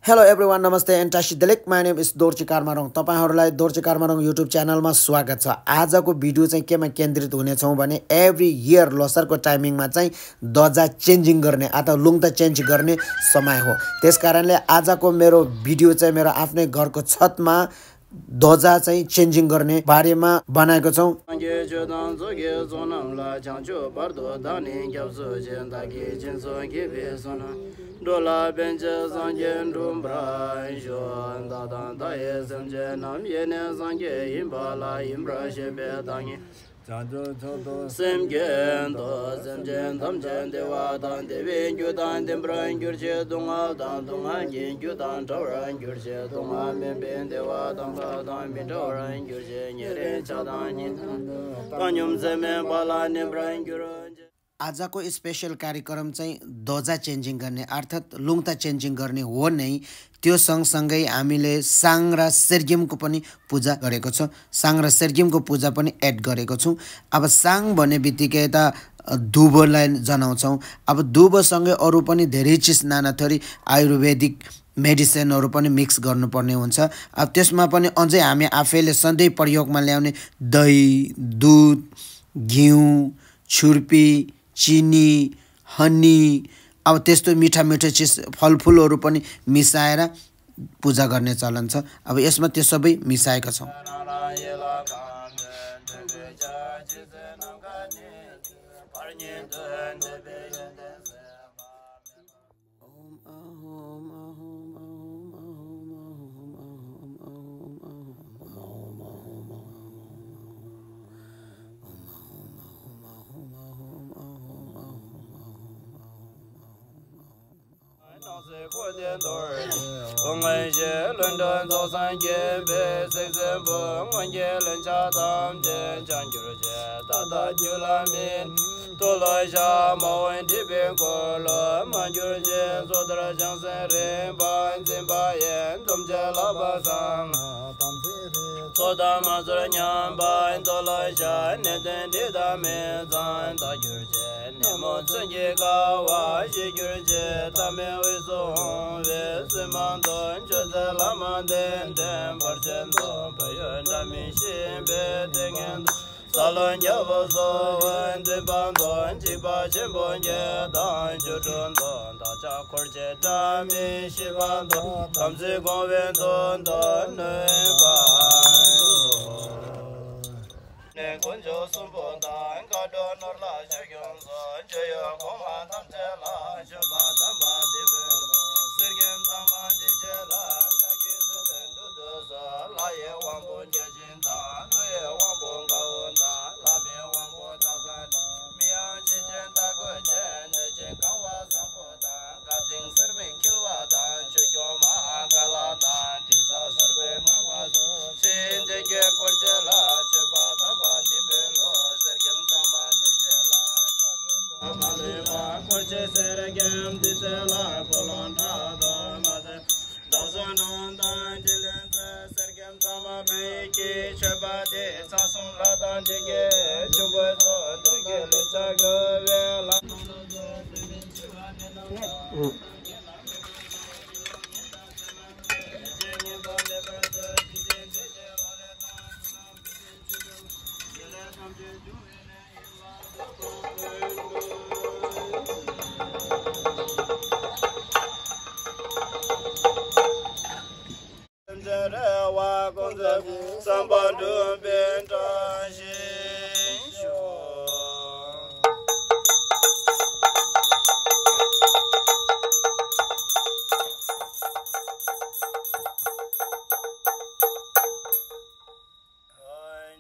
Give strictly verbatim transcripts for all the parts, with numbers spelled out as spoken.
Hello everyone, नमस्ते and टासी देलेक। My name is Dorji कार्मारोङ। तपाईँहरूलाई दोर्जी कार्मारोङ YouTube च्यानलमा स्वागत छ। आजको भिडियो चाहिँ केमा केन्द्रित हुनेछौँ भने, एभ्री इयर लोसारको टाइमिङमा चाहिँ ध्वजा चेन्जिङ गर्ने अथवा लुङ्ता चेन्ज गर्ने समय हो। त्यस कारणले आजको मेरो भिडियो चाहिँ मेरो आफ्नै घरको छतमा ध्वजा चाहिँ चेन्जिङ गर्ने बारेमा बनाएको छौँ। སངས་རྒྱས་ཆོས་དང་ཚོགས་ཀྱི་ཚོགས་རྣམས་ལ། བྱང་ཆུབ་བར་དུ་བདག་ནི་སྐྱབས་སུ་མཆི། བདག་གིས་སྦྱིན་སོགས་བགྱིས་པའི་བསོད་ནམས། འགྲོ་ལ་ཕན་ཕྱིར་སངས་རྒྱས་འགྲུབ་པར་ཤོག། བདག་དང་བདག་གི་སེམས་ཅན་རྣམས། ཡེ་ནས་སངས་རྒྱས་ཡིན་པ་ལ། ཡིན་པར་ཤེས་པས་བདག་ཉིད། བྱང་ཆུབ་མཆོག་ཏུ་སེམས་བསྐྱེད་དོ། སེམས་ཅན་ཐམས་ཅད་བདེ་བ་དང་བདེ་བའི་རྒྱུ་དང་ལྡན་པར་གྱུར་ཅིག། སྡུག་བསྔལ་དང་སྡུག་བསྔལ་གྱི་རྒྱུ་དང་བྲལ་བར་གྱུར་ཅིག། སྡུག་བསྔལ་མེད་པའི་བདེ་བ་དམ་པ་དང་མི་འབྲལ་བར་གྱུར་ཅིག། ཉེ་རིང་ཆགས་སྡང་གཉིས་སུ་བཏང་སྙོམས་ཚད་མེད་པ་ལ་གནས་པར་གྱུར་ཅིག། आजको स्पेसल कार्यक्रम चाहिँ ध्वजा चेन्जिङ गर्ने अर्थात् लुङ्ता चेन्जिङ गर्ने हो नै। त्यो सँगसँगै हामीले साङ र सेर्गेमको पनि पूजा गरेको छौँ। साङ र सेर्गेमको पूजा पनि एड गरेको छौँ। अब साङ भन्ने बित्तिकै त दुबोलाई जनाउँछौँ। अब दुबोसँगै अरू पनि धेरै चिज नाना थरी आयुर्वेदिक मेडिसिनहरू पनि मिक्स गर्नुपर्ने हुन्छ। अब त्यसमा पनि अझै हामी आफैले सधैँ प्रयोगमा ल्याउने दही, दुध, घिउ, छुर्पी, चिनी, हनी, अब त्यस्तो मिठा मिठो चिज, फलफुलहरू पनि मिसाएर पूजा गर्ने चलन छ। अब यसमा त्यो सबै मिसाएका छौँ। ལྷུན་གྲུབ་ལྷ་མོ་ལྷུན་གྱིས་ལྷུན་ཆགས་ཐམས་ཅད་སྦྱངས་གྱུར་ཅིག། ད་ལྟ་རྒྱུད་ལ་མིན། མཐོལ་ལོ་བཤགས་མ་འོངས་སྒྲིབ་པའི་འཁོར་ལོ་མ་གྱུར་ཅིག། སོ་ཐར་བྱང་སེམས་རིམ་པ་འཛིན་པ་ཡི། སྡོམ་བྱས་བསླབ་པ་བཟང་། ཚོགས་དང་མ་ཚོགས་མཉམ་པ་མཐོལ་ལོ་བཤགས། ནད་གདོན་འདྲེ་དང་མི་ཚངས་དག་གྱུར་ཅིག། ནད་མུག་མཚོན་གྱི་ཀ་བ་ཞི་གྱུར་ཅིག། ཐ་མལ་དབུས་སུ་འོང་བའི་བཙུན་མ་དང་མཆོད་རྫས་ལྷ་མ་བདེ་ལྡན་བར་ཆད་སོགས། བག་ཡོད་འདྲ་མིན་ཞི་བའི་ཏིང་ངེ་འཛིན། རྩ་རླུང་རྒྱལ་པོ་སོགས་འདུས་པ་དང་། འཇིགས་པ་ཆེན་པོ་བརྒྱད་དང་། བཅུ་དྲུག་དང་། བདག་ཅག་འཁོར་བཅས་འདྲ་མིན་ཞི་བ་དང་། དམ་ཚིག་གོང་བུའི་དོན་དུ་ནུས་པ། ནས་དཀོན་མཆོག་གསུམ་པོ་དང་། མཁའ་འགྲོ་ནོར་ལྷ་ཆོས་སྐྱོང་སོགས། སྤྱོད་ཡུལ་གོང་མ་ཐམས་ཅད་ལ། མཆོད་པ་དམ་པ་འདི་ཕུལ་ལོ། གསེར་སྐྱེམས་གཙང་མ་འདི་བཞེས་ལ། བདག་གི་མདུན་དུ་འགྲོ་དུས་སུ། ལྷ་ཡི་དབང་པོ་བརྒྱ་བྱིན་དང་། ཀླུ་ཡི་དབང་པོ་དགའ་བོ་དང་། ལྷ་མིའི་དབང་པོ་སྟག་ཚང་དང་། མི་ཡང་ཇི་བཞིན་དག་གོས་ཅན། གནོད་སྦྱིན་གང་བ་བཟང་པོ་དང་། བཀའ་དིང་སེར་མིག་འཁྱིལ་བ་དང་། ཆོས་སྐྱོང་མ་ཧཱ་ཀཱ་ལ་དང་། དྲི་ཟ་སོར་པའི་སྔགས་པ་སོགས། ཕྱི་འདི་སྐད་འཁོར་བཅས་ལ། མཆོད་པ་དམ་པ་འདི་ཕུལ་ལོ། གསེར་སྐྱེམས་གཙང་མ་འདི་བཞེས་ལ། མ་ལུས་པ་འཁོར་བཅས་གསེར་སྐྱེམས་འདི་བཞེས་ལ། ཀོ་ལོང་དྲག་ཏུ་མ་བཟོད། བདག་བསོད་ནམས་དང་འཕྲིན་ལས་མཛད། གསེར་སྐྱེམས་གཙང་མ་འབུལ་བའི་མཆོད་པ་འདི། ཚར་གསུམ་ལྷ་དང་འདྲེ་གི་འབྱུང་པོ་སོགས། འདུལ་དཀའི་ལས་བྱ་དགོས་པའི་ལམ། སེམས་ཅན་རེ་བ་ཀུན་རྫོགས། བསམ་པ་འགྲུབ་པའི་བཀྲ་ཤིས་ཤོག།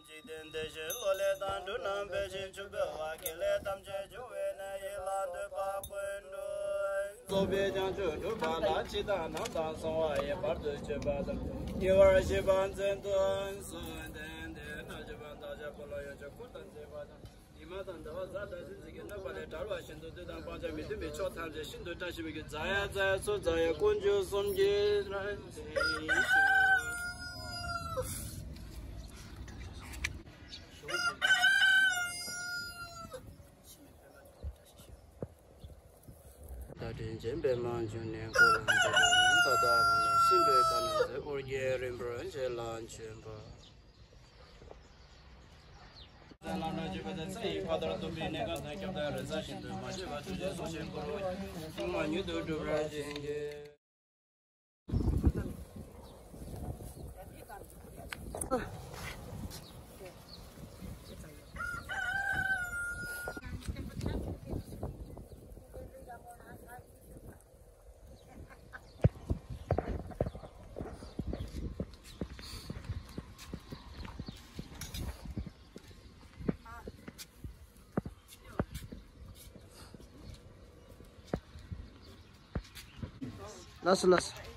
འཇིག་རྟེན་བདེ་ཞིང་ལོ་ལེགས་དང་། འབྲུ་རྣམས་འཕེལ་ཞིང་ཕྱུག་པའི་བར། དགེ་ལེགས་ཐམས་ཅད་འབྱུང་བའི་གནས། ཡིད་ལ་འདོད་པ་ཀུན་འགྲུབ། རྫོགས་པའི་བྱང་ཆུབ་སྒྲུབ་པ་ལ། ཕྱི་དང་ནང་དང་གསང་བ་ཡི། བར་དུ་གཅོད་པ་དང་། ཉེ་བར་ཞི་བ་མཚོན་དུ་གསོལ། གཏན་བདེ་ན་སྤྱོད་པ། བདག་ཅག་འཁོར་ལོ་ཡོངས་སུ་འཁོར་དང་བཅས་པ་དང་། ཉི་མ་དང་ཟླ་བ་གཟའ་དང་གཟན་ཟིལ་གྱིས་གནོན་པ་ལས་བསྒྲལ་བ་བཞིན་དུ། བདུད་དང་དཔུང་བཅས་མི་མཐུན་པའི་ཕྱོགས་ཐམས་ཅད་ཤིན་ཏུ་བཀྲ་ཤིས་པའི་གི་རྫ་ཡ་རྫ་ཡ་སོགས་རྫ་ཡ་དཀོན་མཆོག་གསུམ་གྱི་རང་བཞིན་ཤོག། བདག་དྲིན་ཅན་པདྨ་འབྱུང་གནས་སྐུ་ལ་འདུད་པ་ཡིན། བདག་དང་ནི་སེམས་དཔའི་བཀའ་ནི་ཟེར། ཨོ་རྒྱན་རིན་པོ་ཆེ་ལ་མཆོད་པ། བླ་ན་མཆོད་པ་དང་། ཚེ་ཡི་ཕ་དར་སྟོན་པའི་གནས་ཁང་དང་། སྐྱབས་དང་རིན་ཆེན་ཤིན་ཏུ་མ་ཆད་པ། ཐུགས་རྗེས་བཟུང་ཞིང་བསྐུལ་བ་ཡིས། སྲུང་མ་མྱུར་དུ་འགྲུབ་པར་བྱིན་གྱིས། ལགས་སོ་ལགས་སོ།